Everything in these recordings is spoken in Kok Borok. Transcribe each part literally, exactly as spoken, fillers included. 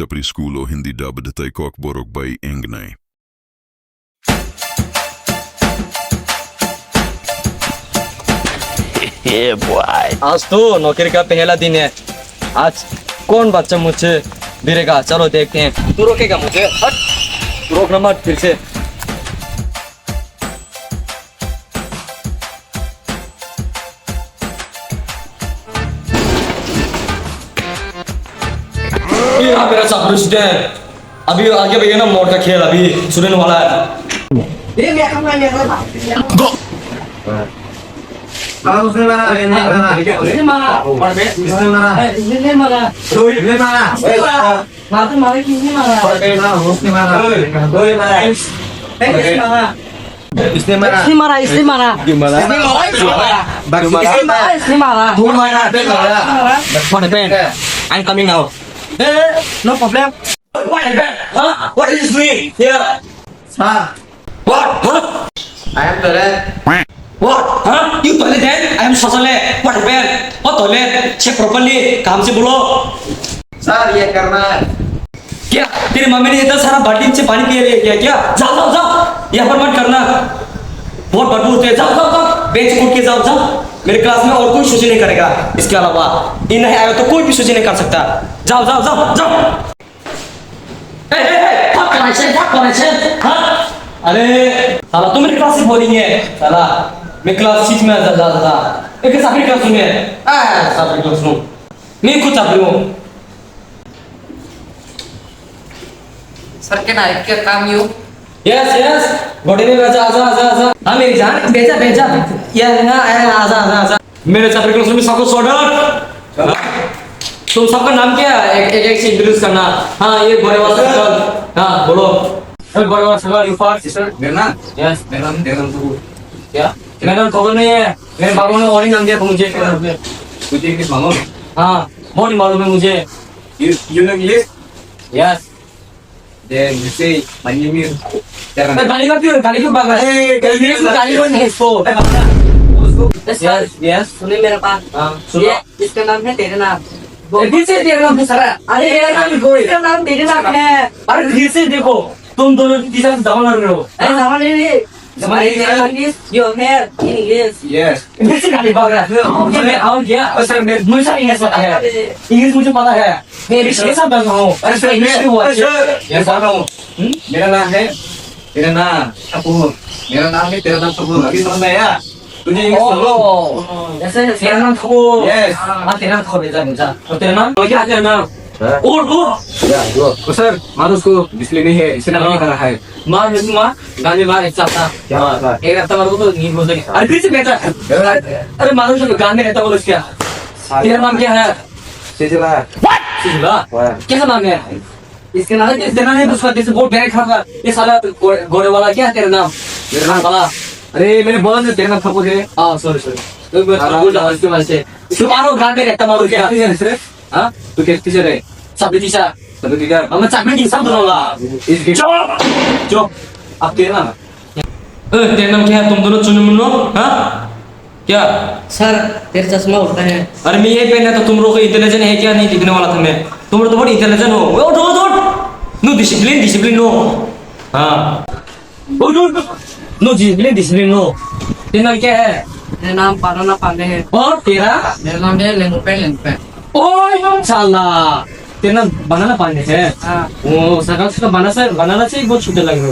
Tapri School o Hindi dubbed tei Kokborok bai wngnai. आज तो नौकरी का पहला दिन है। आज कौन बच्चा मुझसे भिड़ेगा? चलो देखते हैं। तू रोकेगा मुझे? हट। रोकना मत फिर से। ये रहा मेरा चापलूस स्टैंड। अभी आगे भैया ना मोड़ का खेल अभी सुनने वाला है। ये मैं खाऊंगा, मैं खाऊंगा। मारा, उसने मारा, अरे नहीं मारा। इसने मारा। इसने मारा। ए, इसने मारा। इसने मारा। मारा तो मारा, किसने मारा? अरे ना, उसने मारा। दो ही मारा। ए, किसने मारा? इसने मारा। इसने मारा, इसने मारा। क्यों मारा? इसने मारा, इसने मारा। क्यों मारा? इसने मारा। What happened? I'm coming now. A, no problem. What happened? Huh? What is doing here? Sir. What? Huh? I am toilet. What? Huh? You toilet then? I am शौचालय. What happened? What toilet? Check properly. काम से बोलो. सर, ये करना है। क्या? तेरी मम्मी ने इतना सारा बाल्टी से पानी पिया लिया क्या? क्या? जाओ, जाओ, जाओ। यहाँ पर मत करना। बहुत बदबू होते हैं। जाओ, जाओ, जाओ। बेंच उठ के जाओ, जाओ। मेरे क्लास में और कोई शौचालय नहीं करेगा। इसके अलावा ये नहीं आएगा तो कोई भी शौचालय नहीं कर सकता। जाओ, जाओ, जाओ, जाओ। ए, ए, ए, fuck connection, fuck connection, हाँ? अरे, साला, तू मेरे क्लास से बोरिंग है, साला। मैं क्लास सिक्स में आता था, था, था। मैं कैसे अपनी क्लास में? आ, साला, अपनी क्लास में। मैं खुद अपनी हूँ। Sir, can I request you? Yes, yes. Good evening, आजा, आजा, आजा, आजा। हाँ, मेरी जान, बेजा, बेजा। या, या, या, आजा, आजा, आजा। मेरे छात्र क्लास में सबको सॉर्ट आउट। तुम सबका नाम क्या है? एक, एक, एक से इंट्रोड्यूस करना। हाँ, ये गोरे वाला सर्कल। हाँ, बोलो। अरे, गोरे वाला सर्कल, you first, sir। मेरा नाम? Yes। मेरा नाम, मेरा नाम तो क्या? मेरा नाम खबर नहीं है। मेरे बाबा ने और ही नाम दिया था मुझे। मुझे इंग्लिश मालूम? हाँ, बहुत ही मालूम है मुझे। You, you know English? Yes। Then you say, "My name is Terang." अरे, गाली मत क्यों, गाली क्यों बात कर? अरे, गाली मत, गाली मत नहीं इसको। अरे, बात कर। उसको, यस, यस। सुनिए मेरा बात। हाँ, सुनो। ये, इसका नाम है तेरे नाम। ए, फिर से तेरा नाम है सारा। अरे, मेरा नाम गोरे। इसका नाम तेरे नाम है। अरे, फिर से देखो, तुम दोनों किसी से दवा लड़ रहे हो। अरे, दवा नहीं, नहीं। English, your hair, English. Yes. English गाली बात कर। मैं आऊँ क्या? अरे सर, मैं मुझे English पता है। अरे। English मुझे पता है। मैं English के साथ बैठा हूँ। अरे सर, मैं English भी हुआ है। सर, मैं पढ़ रहा हूँ। हम्म? मेरा नाम है, मेरा नाम ठाकुर। मेरा नाम है, तेरा नाम ठाकुर। अभी समझ में आया? तुझे English समझ लो। ओ, ऐसे तेरा नाम ठाकुर। Yes. हाँ, तेरा नाम ठाकुर, बेटा, बेटा। और तेरा नाम? और क्या तेरा नाम? हाँ? उठ, उठ। या, जो। ओ सर, मारो उसको, बिजली नहीं है, इससे हाँ। नहीं खा रहा है। मार, मार, गाने मार, एक साथ था। क्या मार? एक हफ्ता मारो तो नींद हो जाएगी। अरे, फिर से बेटा। अरे, मारो उसको, गाने रहता बोलो क्या? सारे। तेरा नाम क्या है? सिजला। सिजला? हाँ। कैसा नाम है? इसके नाम, इसके नाम नहीं, उसका जैसे बहुत बैग खा था। ये साला घोड़े, घोड़े वाला क्या है तेरा नाम? मेरा नाम? वाला। अरे, मैंने बोला ना, तेरा नाम ठाकुर है। हाँ, sorry, sorry। तो मैं हाँ, बोल रहा हूँ, हाँ। इसके वजह से। इसको मारो, गाने रहता मारो क्या? क्या है, सर? हाँ? तू क्या टीचर है? Subject teacher. Subject teacher. अब मैं चाकरी की सब बोलूंगा। इस चुप! चुप! अब तेरा ना। ए, तेरा नाम क्या है? तुम दोनों चुनो मुन्नो? हाँ? क्या? सर, तेरा चश्मा उल्टा है। अरे, मैं ये पहना तो तुम लोग को इंटेलिजेंट है क्या? नहीं दिखने वाला था मैं। तुम लोग तो बहुत इंटेलिजेंट हो। ओए, उठो, उठो, उठो। No discipline, discipline no। हाँ। उठ, उठ, उठ। No discipline, discipline no। तेरा नाम क्या है? मेरा नाम बनाना पांडे है। और तेरा? मेरा नाम है लेंगपे, लेंगपे। ओए, साला। तेरा नाम बनाना पांडे है? हाँ। ओ, सकाल से तो बनाना से, बनाना से ही बहुत छोटे लग रहे हो।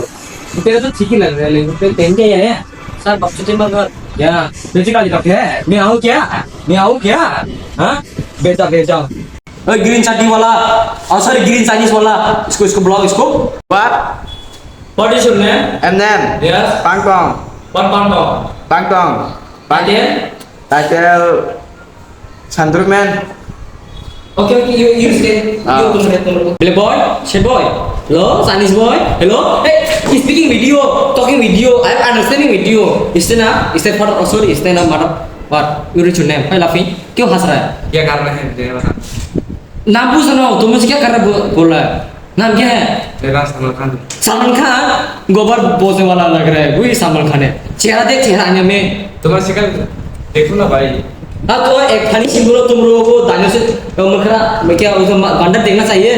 तेरा तो ठीक ही लग रहा है, लेंगपे पहन के आया है। सर, बकचोदी मत कर। क्या? तुझे काली बात है? मैं आऊँ क्या? मैं आऊँ क्या? हाँ? बेटा, बेटा। ओए, ग्रीन चड्डी वाला, और सॉरी, ग्रीन चाइनीज वाला, इसको, इसको ब्लॉक, इसको। What? What is your name? M name? Yes. Pangtong. What Pangtong? Pangtong. Pang- Again? Title Sandrumen. Okay, okay, you, you stay. Ah. You, तुम रहे, तुम रहो। Black boy, shit boy. Hello, Chinese boy. Hello. Hey, he's speaking with you, talking with you. I'm understanding with you. Stand up, stand for, oh, sorry, stand up, madam. What? You reach your name. Why laughing? क्यों हंस रहा है? क्या कर रहे हैं? नाम पूछ रहा हूँ, तुम मुझे क्या कर रहे बो-, बोल रहा है? नाम क्या है? मेरा सलमान खान। सलमान खान, गोबर बोसने वाला लग रहा है, वही सलमान खान है। चेहरा देख, चेहरा आईने में। तुम्हारा शक्ल देखो ना भाई। हाँ, तो एक funny scene बोलो, तुम लोगों को दाने से, अ, मखरा, मैं क्या, उसे मा-, बंदर देखना चाहिए?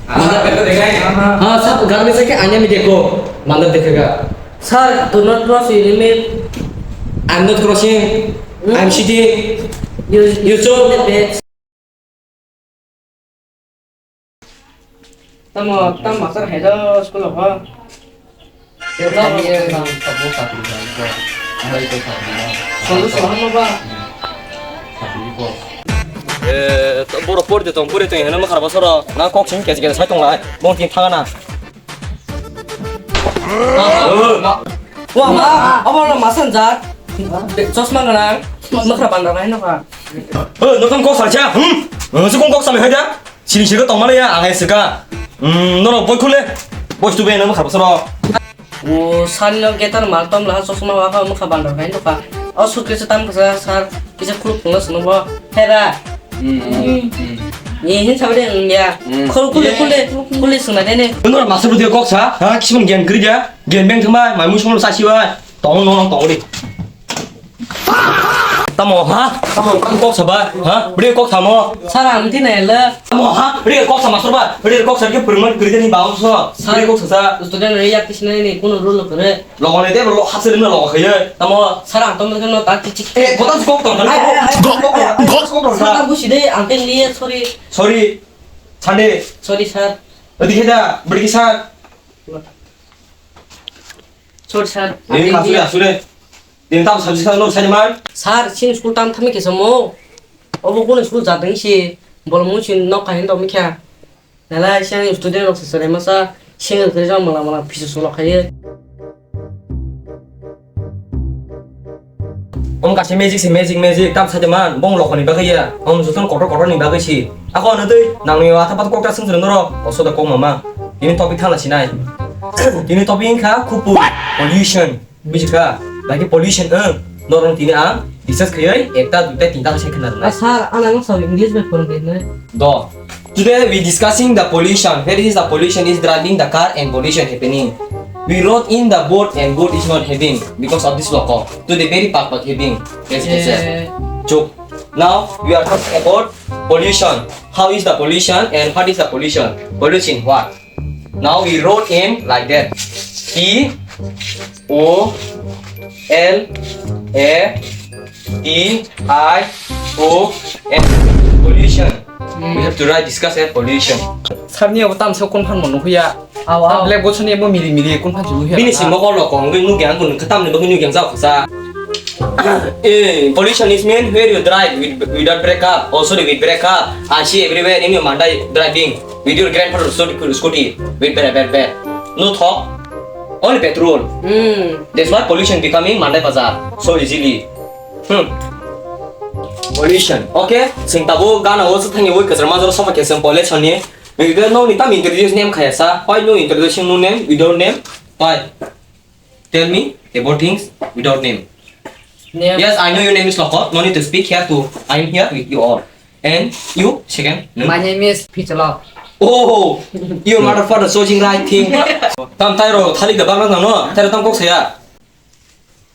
Mandar pelo dekhai. Ha, sab ghar mein se ke aane mein dekho. Mandar dekhega. Sir, do not cross your limit. I'm not crossing. Hmm? I'm sitting. You, you show. Tamo, tamo master hai do school ho. Solo solo mo ba. Eh, to boro pori de tong pori tong hena ma kharba soro. Na kok sing kes kes sai tong lai. Bong tin thanga na. Wa ma, abo lo masan jat. Chosma gwnang. Makra bandar nai no ka. Eh, no tong kok sa cha. Hmm. Eh, se kong kok sa le haja. Sini sini tong male ya, ang ai sika. Hmm, no no boy khule. Boy tu be no makra soro. O sani no getar mal tom la chosma wa ka makra bandar nai no ka. O sut kisa tam kisa sar kisa khuluk no sunu bo. Hera. Hmm. Ni hin sabe de ya. Hmm. Khul khule khule khule suna de ne. No masuk dia kok sa. Ha, kisim gen kri ja. Gen beng thma, mai musung sa siwa. Tong no tong ri. Tamo ha? Tamo tamo kok saba? Ha? Bri kok samo? Sara amti na ele. Tamo ha? Bri kok sama sorba? Bri kok sarke purman kri ni bawo so. Bri kok sa. Student re yak kisne ni kuno rule kore. Logo ne de lo hapse rim logo khaye. Tamo sara ang tom no ta chi chi. Eh, kota kok tong. Kok kok kok. Sara busi de ang ken ni sorry. Sorry. Chande. Sorry sir. Adi kheda, bri sir. Sir, sir. Ini kasure asure. Din tam sabji kan lo sani man. Sir, sin school tam thami kesa mo. Obo kuno school jadeng si. Bolong mo sin nok kahin dom kya. Nala siang student rok sesore masa single kere jang mala mala pisu sulo khaye. Om kaisa magic se magic magic tam saite man bong lokoni bagwi ya. Om jotono kotor kotor ni bagwi si. Ako ano tei nangni o atha pat kokta sung sung noro. Oso da kok mama. Ini topic thana sinai. Ini topic wngkha khupui pollution. Bujikha? Lagi pollution wng. Norong tini ang discuss khayoi ekta duita tinta se khna rwnai. Sir, ana no sa English bai phone khainai. Do. Today we discussing the pollution. Where is the pollution is driving the car and pollution happening. We wrote in the board and board is not having because of this local. Today very pak pak having. Yes, yes, yes. Chuk. Now we are talking about pollution. How is the pollution and what is the pollution? Pollution what? Now we wrote in like that. P O L A T I O N. Pollution. We have to write, discuss air pollution. Sir ni abo tamsa kon phan mo nuhuya. Aw, aw. Black box ni abo miri miri kon phan nuhuya. Bini simo ko lo kong ngi nugi ang kun khatam ni bagwi nugi ang jao sa. Eh, pollution is mean where you drive with, without break up. Oh, sorry, with break up. I see everywhere in your Mandai driving. With your grandfather scooty, scooty with bad, bad, bad. No thok, only petrol. Hmm. That's why pollution becoming Mandai Bazar so easily. Hmm. Pollution. Okay, sing tabo gana wo thang wo kajra majra sofa kesem pollution ni. Ngi no ni tam introduce name khaya sa. Why no introduction no name, without name? Why? Tell me about things without name. Name. Yes, I know your name is Loko. No need to speak here too. I am here with you all. And you, second name? My name is Pichalo. Oh, your mother father searching right thing. Tam tairo thalik da bagna no, tairo tam kok saya.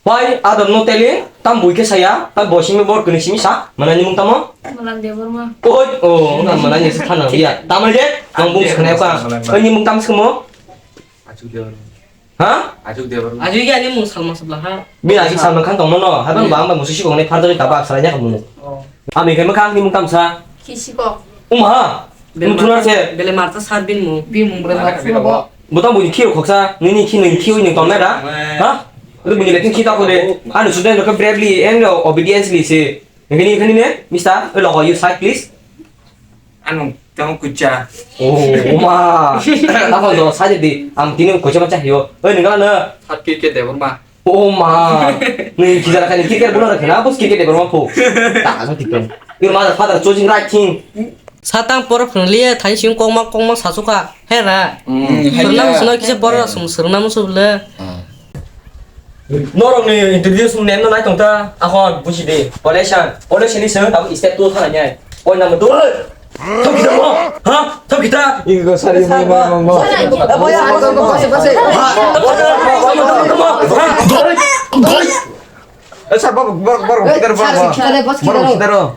Why Adam no telling? Tam bui ke saya, tam boy simi bor kuni simi sa. Mana ni mung tamo? Malang Debbarma. Oi, oh, na mana ni sa thana ya. Tam je, nang bung sana pa. Ani mung tam simo? Achu Debbarma. Ha? Ajuk Debbarma. Ajuk ya ni mung Salman Sabla ha. Bini ajuk Salman Khan tongmano, haban bang bang musu sikong ni pharjani tabak salai nya kamu. Oh. Ami khe makhang ni mung tamsa. Kisikok. Uma ha. Bele Muthuna marta, se. Bele marta sar bin mung. Bin mung bele marta sar bo. Butang buni khiyo khoksa, nini khi nini khiyo ni tongna da. Ha? Lu buni lekin khita ko de. Anu sudah ke bravely and obediently se. Nini khani ne, mister, logo you side please. Ano tamo kucha. Oh, uma. Tamo do side di. Ang tini kucha bacha hiyo. Oi, ningala na. Hat ke ke Debbarma. Oh ma. Ni kijar kani cricket bola rakhe na, bos cricket Debbarma pho. Ta so tipen. Your mother father choosing right thing. Satang por phungliya thai sing kongma kongma sasuka. Hera. Hmm, sernam hera. Suna kisa por sum sernam subla. Norok ni introduce nem no nai tong ta. Akon busi de. Pollution. Pollution ni seng tabo step two thana nyai. Point number two. Thok kita mo? Ha? Thok kita? Iko sari mo mo mo. Eh, sir, bor, bor, bor, eh, kita, sir, bor, sir, bor, bos, kita, bor, kita, bor.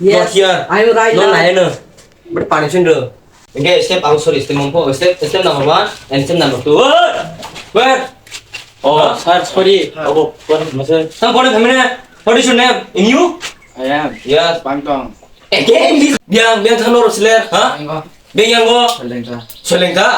Yes. Not here. I am right now. No, no, no. But punishment do. Okay, step out, sorry, step number four, step, step number one and step number two. What? What? Oh, sir, sorry. Abo, what, sir? Tang kore thamina. What is your name? In you? I am. Yes. Pangtong. Again, this. Biang, biang thano rosler, ha? Pangtong. Biang yang go? Selengta. Selengta?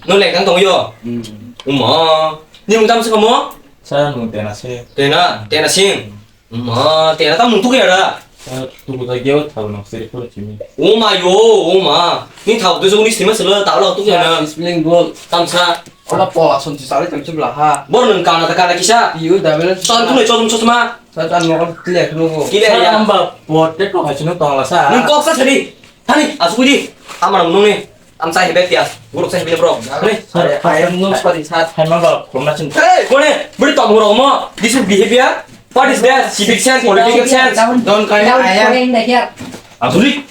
No lengtang tong yo? Hmm. Uma. Ni mutam se kamo? Sir, no tena se. Tena, tena sing. Ma, tera ta mung tuku ya da? Eh, tuku ta geo thabo no seri pura chimi. O ma yo, o ma. Ni thabo tu joni sima selo ta lo tuku ya na. Sibling bol. Tamsa. Ola pola son si sari tam chibla ha. Bor nung kana ta kana kisa. Yu da bela. Ton tu ne chodum chosma. Sa ta no kile klo go. Kile ya. Amba pote to ha chino tong la sa. Nung kok sa sari. Thani, asuk di. Amar nung ni. Am sai hebe tias. Guruk sai hebe bro. Thani. Sir, I am no sorry, sir. Hai ma ba, from na chin. Hey, kone, beri tom huro mo. This is behavior. What is that? Civic sense, political sense. Don't call me I am. Asuk di.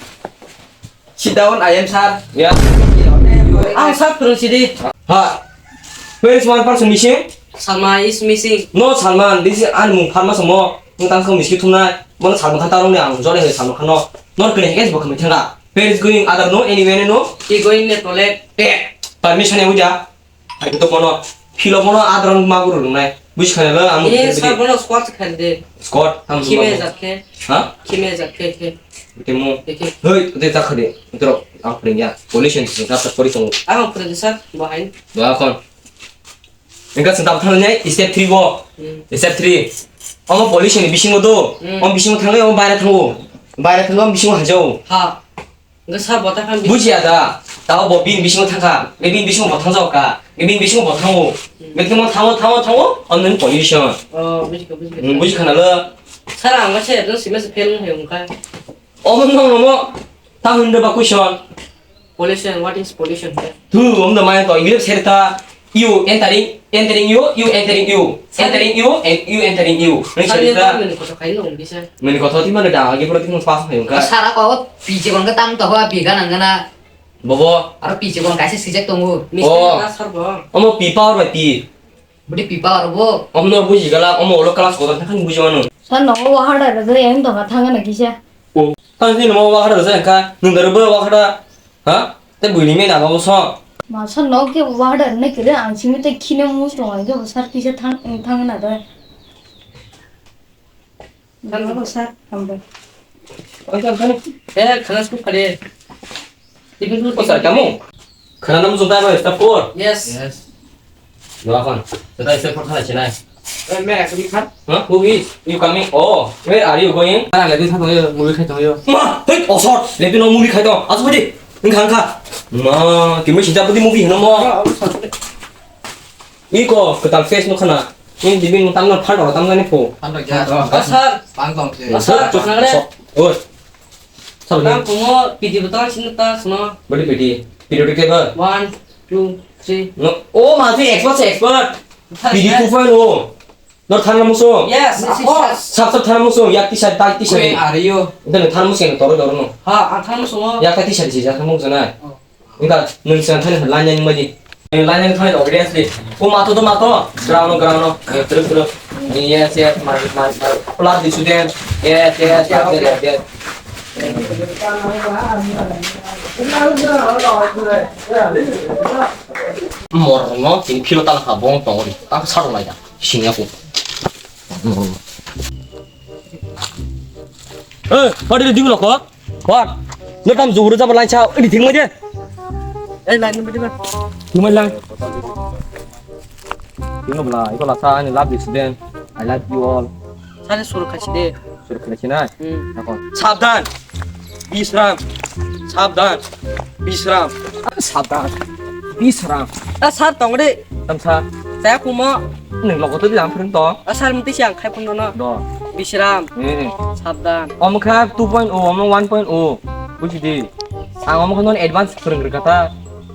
Sit down, I am sir. Ya. Ang sir, turun sidi. Ha. Where is one person missing? Salma is missing. No, Salman, this is an mung pharma somo. Mung tang kong miski thumnai. Mono Salman khan tarong ni ang jore hoi Salman khan no. Nor kene hekes bo khamai thanga. Where is going? Other no, anywhere no. He going the toilet. Eh, permission e uja. Hai to mono. Philo mono adron ma guru nai. Buj khane lo ang. Eh, sir, bono squat khande. Squat, ham. Khime jat khe. Ha? Khime jat khe khe. Temo. Eke. Hoi, te ta khade. Tro, ang pring ya. Police ni ta ta pori tong. Ang pring sir, bahai. Ba kon. Engka sing tam thang nai, step three bo. Hmm. Step three. Omo police ni bisingo do. Hmm. Om bisingo thangai, om baire thango. Baire thango, om bisingo hajao. Ha. Engka sir bo ta khan. Bujiya da. Tao bo bin bisingo thangkha. Be bin bisingo bo thangjao ka. Be bin bisingo bo thango. Hmm. Be thango, thango, thango, thango. Om nung police. Oh, bujikha, bujikha. Hmm, bujikha na lo. Sir, ang ba se, no sima se fail nung hayung ka. Omo no, omo. Ta hunda ba question. Pollution, what is pollution? Tu, om da mai to, English serta, you entering, entering you, you entering you, entering you, and you entering you. Nung serta. Mani koto khai nung bisa. Mani koto ti mana da, agi pura ti nung pas hai ka. Sara ko piche kon ka tam to ho, pi ka nang na. Bobo. Aro piche kon kaise sijak tongo. Mister Oh. Ka sar bo. Omo pi power by pi. Budi pipa aro bo. Om no buji gala, om olo class ko ta khan buji mano. Sir, no wa hada da yang to ka thanga na kisa. O, tang ni mo wa hada da ka, nung da bo wa hada. Ha? Te buini me na ba so. Ma sir, no ke wa hada ne kire ang simi te khine mus to ke sir kisa thang thang na da. Hello, sir. Hambai. Oke, oke. Eh, khana sku khade. Tiffin food. O, sir, kamu? Khana namu jumpa ba, step four? Yes. Yes. Doa kon. Jumpa step four khana chinai. Eh, me actually khan. Huh? Who is? You coming? Oh, where are you going? Khana lagi thang yo, movie khai thang yo. Ma, hei, oh, short. Lepi no movie khai thang. Asu budi. Nang khang kha. Ma, kimi sita budi movie hino mo. Ah, oh, sir. Iko, kwtal face no khana. Ni dibi no tamno phan ro, tamno ni po. Phan ro ya. Oh, sir. Pang tong se. Oh, sir. Sir, sir. Oi. Sir, tang ni. Kumo P D botol sini ta sino. Bodi P D. P D udah ke ba? One, two, three. No. Oh, mati expert, expert. Sir, P D sir. Two point oh. Nor thana muso. Yes, of course. Sap sap thana muso. Yak tisa, tak tisa. Where are you? Ente thana muso yang toro toro no. Ha, ang thana muso. Yak tak tisa tisa thana muso na. Oh. Engka, nwng chwng thani line line madi. Line line thani audience ni. O mato to mato. Ground no, ground no. Ayo, terus, terus. Yes, yes, mari, mari, mari. Pelat di student. Yes, yes, yes, yes, yes. Morno, tin philo tang ha bong tong ri. Tang sa rong lai da. Sing aku. Eh, padi di ding loko. What? No tam juru jaba line sa, ini thing maje. Eh, line number lima. Thing maje line. Thing maje line. Iko lasa ani love this then. I love you all. Sare suru khasi de. Suru khasi na. Hmm. Nako. Sabdan. Bisram. Sabdan. Bisram. Sabdan. Bisram. Ah, sir, tong de. Tamsa. Saya kuma. Neng logo to di lam phrung to. Ah, sir, mesti siang khai pun dono. Do. Bisram. Eh. Sabdan. Om kha two point oh, om one point oh. Buji di. Ang om kha non advance phrung rikata.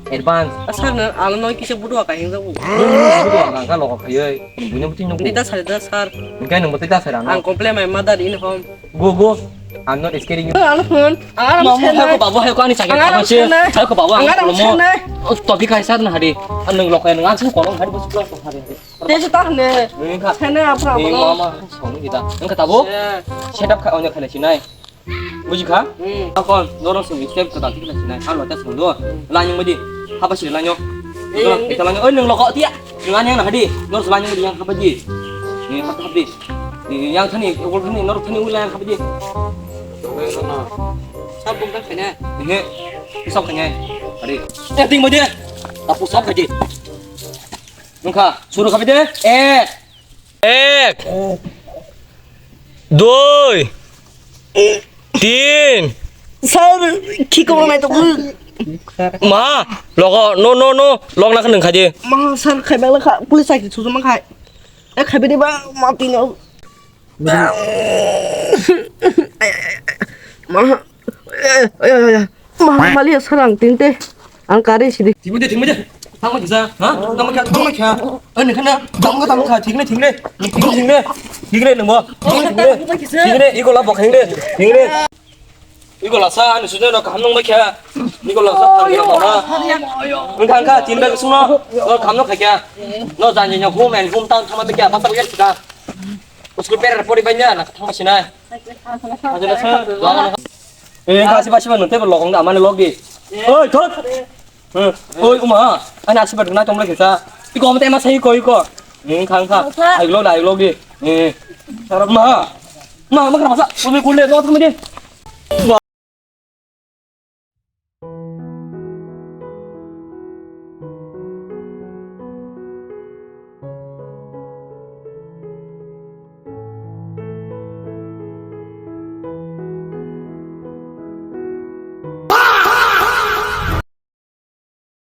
Advance. Ah, sir, no, ano noi kisa budu aka hingjago. Budu aka ka logo khayoi. Buino buti nyugo. Dita sir, da sir. Engkai nungbo tita sir ano. Ang complain my mother in home. Go, go. I'm not scaring you. Ano phone. Ang aram Mama, sen hai ko nai. Babu, hai ko ani sakit Ang aram apa sih? Sen nai. Hai ko babu, ang Ang aram aram sen mo. Nai. Oh, topi kai sir na hari. Ang nung lokho nung ang sen kolong hari bos kolong hari. Te se ta ne. Nung kha. Sen nai apa Ni apa. Mama, song kita. Nung kata bu. Set up kha onyo khana sinai. Buji kha? Hmm. Akon, norok song step kata kita sinai. Halo ta song do. Lanyung baji. Hapa sih lanyung? Eh, Ito, yang ito lanyung. Oh, nung lokho tia. Nung anyang na hadi. Norok lanyung baji yang hapa ji. Ni hapa hadi. Ni yang thani, ukul thani, norok thani ula yang hapa ji. Sab bung kan khaina. Ini. Sab khaina. Hari. Eh, ting baji. Tapu sab khaji. Nung kha, suru khabi de. Ek. Ek. Dui. Tin. Sir, khi ko nai to. Ma, logo, no, no, no, log na kha nung khaji. Ma, sir, khai bang kha, police ai thu ma khai. E khai bidi ba, ma tin. Ma, ma, ma, liya sarang tinte. Ang kare sidi. Thik mo de, thik mo de. Thang mo kisa, ha? Thang mo kya, thang mo kya. Ani khana, thang mo, thang mo kha, thik ne, thik ne. Thik ne, thik ne, nang mo. Thik ne, thik ne. Thik ne, iko la bok thik ne. Thik ne. Iko la sa, ani sujai no kaham nang mo kya. Iko la sa, thang mo kha. Nang thang kha, tin bag sung no. No kaham no kha kya. No jan jan hum and hum tang thang mo kya, pasal kya kita. School pera pori banya na thang sinai. Aja na sa. Eh, kasi basi ba nonte logong da mane log di. Oi, thot. Oi, uma. Ana asi ba na tomle kisa. Iko mate ma sai ko iko. Ning khang kha. Ai log da ai log di. Eh. Ma. Ma ma kra masa. Umi kule no thang di.